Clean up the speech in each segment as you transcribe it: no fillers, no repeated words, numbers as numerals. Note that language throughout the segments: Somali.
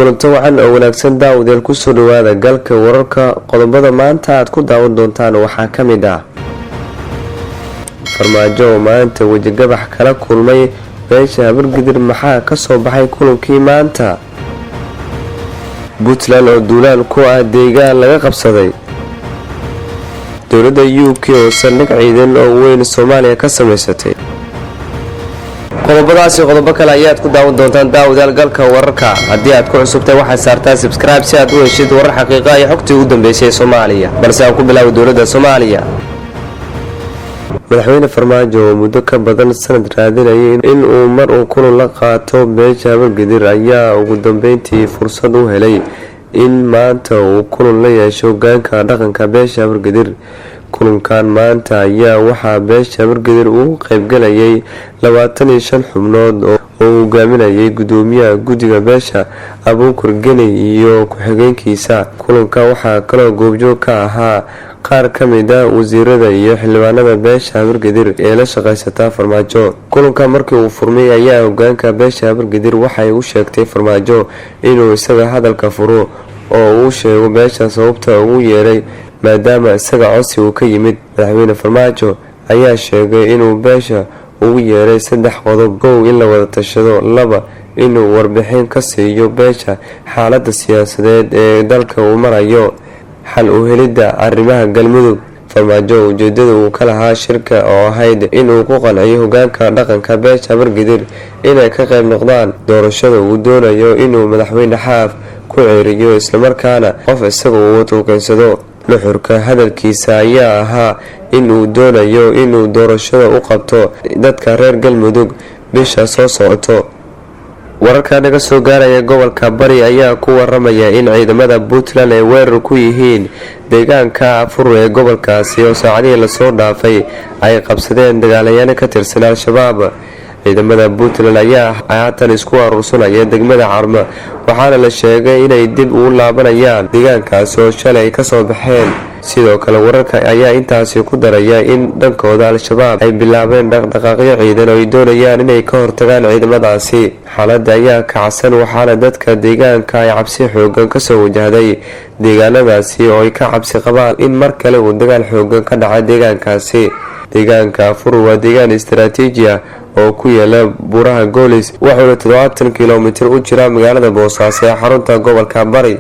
Kulanto wacan oo wanaagsan, daawadeel, kusoo dhawaada Galka Wararka. Qodobada maanta aad ku daawan doontaan waxaa ka mid ah: Farmaajo oo maanta wejigabax kala kulmay beesha Habargidir, maxaa kasoo baxay kulankii maanta? Puntland oo duulaan ku ah deegaan laga qabsaday. Dowladda UK oo saldhig ciidan oo weyn Soomaaliya ka sameysatay. Qodobadaasi, qodobo kale ayaad ku daawan doontaan, daawadayaal, Galka Wararka. Haddii aad ku cusubtay, waxaad saartaa subscribe si aad u heshid warar xaqiiqa iyo xogtii ugu dambeysay ee Soomaaliya. Balse aan ku bilaabo dowladda Soomaaliya. Madaxweyne Farmaajo oo muddo ka badan sanad raadinayay in uu mar uu kulan la qaato beesha Habargidir ayaa ugu dambeyntii fursad u helay in maanta uu kulan la yeesho hogaanka dhaqanka beesha Habargidir. Kulankan maanta ayaa waxaa beesha Habargidir ugu qeybgalayay 25 xubnood oo hogaaminayay gudoomiyaha guddiga beesha, Abuukar Geney, iyo ku-xigeenkiisa. Kulanka waxaa kaloo goobjoog ka ahaa qaar ka mid ah wasiirada iyo xildhibaanada beesha Habargidir ee la shaqeysata Farmaajo. Kulanka markii uu furmay ayaa hogaanka beesha Habargidir waxay u sheegtay Farmaajo inuu isaga hadalka furo oo uu sheego beesha sababta ugu yeeray, maadaama isaga codsi uu ka yimid. Madaxweyne Farmaajo ayaa sheegay inuu beesha ugu yeeray saddex qodob: kow, in la wada tashado; laba, inuu warbixin ka siiyo beesha xaalada siyaasadeed ee dalka uu marayo; xal u helidda arrimaha Galmudug. Farmaajo ujeedada uu ka lahaa shirka oo ahayd inuu ku qanciyo hogaanka dhaqanka beesha Habargidir inay ka qayb noqdaan doorashada uu doonayo inuu Madaxweyne Xaaf ku ceeriyo, islamarkaana qof isaga uu tuukeensado. Nuxurka hadalkiisa ayaa ahaa in uu doonayo inuu doorashada u qabto dadka reer Galmudug bisha soo socoto. Wararka naga soo gaaraya gobolka Bari ayaa ku waramaya in ciidamada Puntland ay weerar ku yihiin deegaanka Afur ee gobolkaasi, oo saacadihii lasoo dhaafay ay qabsadeen dagaalayaano ka tirsan Al-Shabaab. Ciidamada Puntland ayaa haatan isku aruursanaya degmada Carmo, waxaana la sheegay inay dib ugu laabanayaan deegaankaasi oo shalay ay kasoo baxeen. Sidoo kale, wararka ayaa intaasi ku daraya in dhankooda Al-Shabaab ay bilaabeen dhaqdhaqaaqyo ciidan oo ay doonayaan inay ka hortagaan ciidamadaasi. Xaaladda ayaa kacsan, waxaana dadka deegaanka ay cabsi xoogan kasoo wajahday deegaanadaasi, oo ay ka cabsi qabaan in mar kale uu dagaal xoogan ka dhaca deegaankaasi. Deegaanka Afur waa deegaan istaraatiiji ah oo ku yaala buuraha Goolis, wuxuuna 70 kilomitir u jira magaalada Boosaaso ee xarunta gobolka Bari.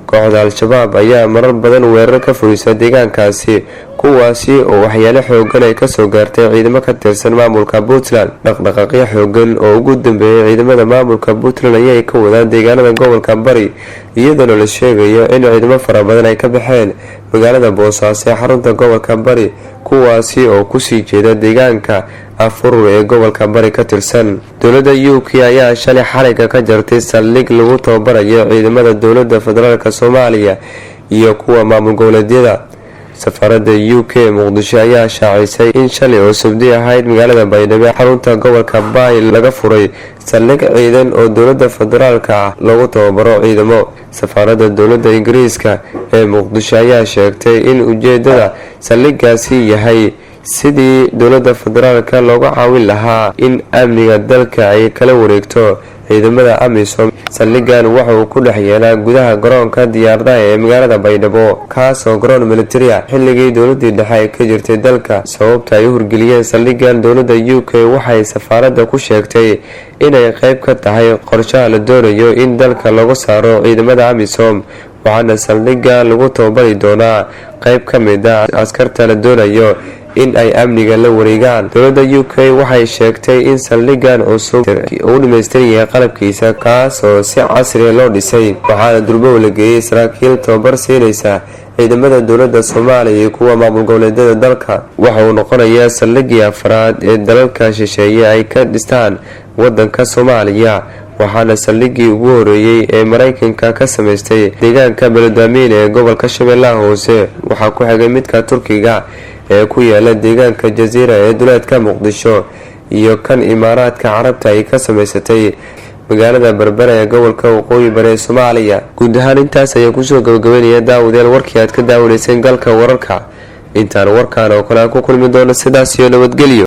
Kooxda Al-Shabaab ayaa marar badan weerar ka fulisa deegaankaasi, kuwaasi oo waxyaalo xoogan ay kasoo gaartay ciidamo ka tirsan maamulka Puntland. Dhaqdhaqaaqyo xoogan oo ugu dambeeyay ciidamada maamulka Puntland ayay ka wadaan deegaanada gobolka Bari, iyadoona la sheegayo in ciidamo fara badan ay ka baxeen magaalada Boosaaso ee xarunta gobolka Bari, kuwaasi oo kusii jeeda deegaanka Afurur ee gobolka Bari ka tirsan. Dowladda UK ayaa shalay xariga ka jartay saldhig lagu tababarayo ciidamada dowladda federaalk Soomaaliya iyo kuwa maamul goboleedyada. Safaaradda UK Muqdisho ayaa shaacisay in shalay oo Sabdi ahayd magaalada Baydhabo, xarunta gobolka Baay, laga furay saldhig ciidan oo dowladda federaalka ah lagu tababaro ciidamo. Safaaradda dowladda Ingiriiska ee Muqdisho ayaa sheegtay in ujeedada saldhigaasi yahay sidii dowladda federaalka looga caawin lahaa in amniga dalka ay kala wareegto ciidamada AMISOM. Saldhigan waxa uu ku dhex yeelaa gudaha garoonka diyaaradaha ee magaalada Baydhabo, kaasoo garoon militari ah xilligii dowladii dhexe ay ka jirtay dalka. Sababta ay u hirgeliyeen saldhigan dowladda UK waxay safaaradda ku sheegtay inay qeyb ka tahay qorshaha la doonayo in dalka looga saaro ciidamada AMISOM, waxaana saldhigga lagu tababari doonaa qeyb ka mid ah askarta la doonayo in ay amniga la wareegaan. Dowladda UK waxay sheegtay in saldhigan cusub uu dhamaystiran yahay qalabkiisa, kaas oo si casriya loo dhisay, waxaana durbow la geeyey saraakiil tababar siinaysa ciidamada dowladda Soomaaliya iyo kuwa maamul goboleedyada dalka. Waxa uu noqonayaa saldhiggii afraad ee dalalka shisheeye ay ka dhistaan wadanka Soomaaliya, waxaana saldhiggii ugu horeeyey ee Mareykanka ka sameystay deegaanka Beledamiin ee gobolka Shabeellaha Hoose. Waxaa ku xigay midka Turkiga ee ku yaala deegaanka Jaziira ee duleedka Muqdisho, iyo kan Imaaraadka Carabta ay ka sameysatay magaalada Berbera ee gobolka Waqooyi Bari ee Soomaaliya. Guud ahaan intaas ayaa kusoo gabagabeynaya, daawadayaal, warkii aad ka daawanayseen Galka Wararka. Intaan warkaan oo kale aan ku kulmi doono, sidaas iyo nabadgelyo.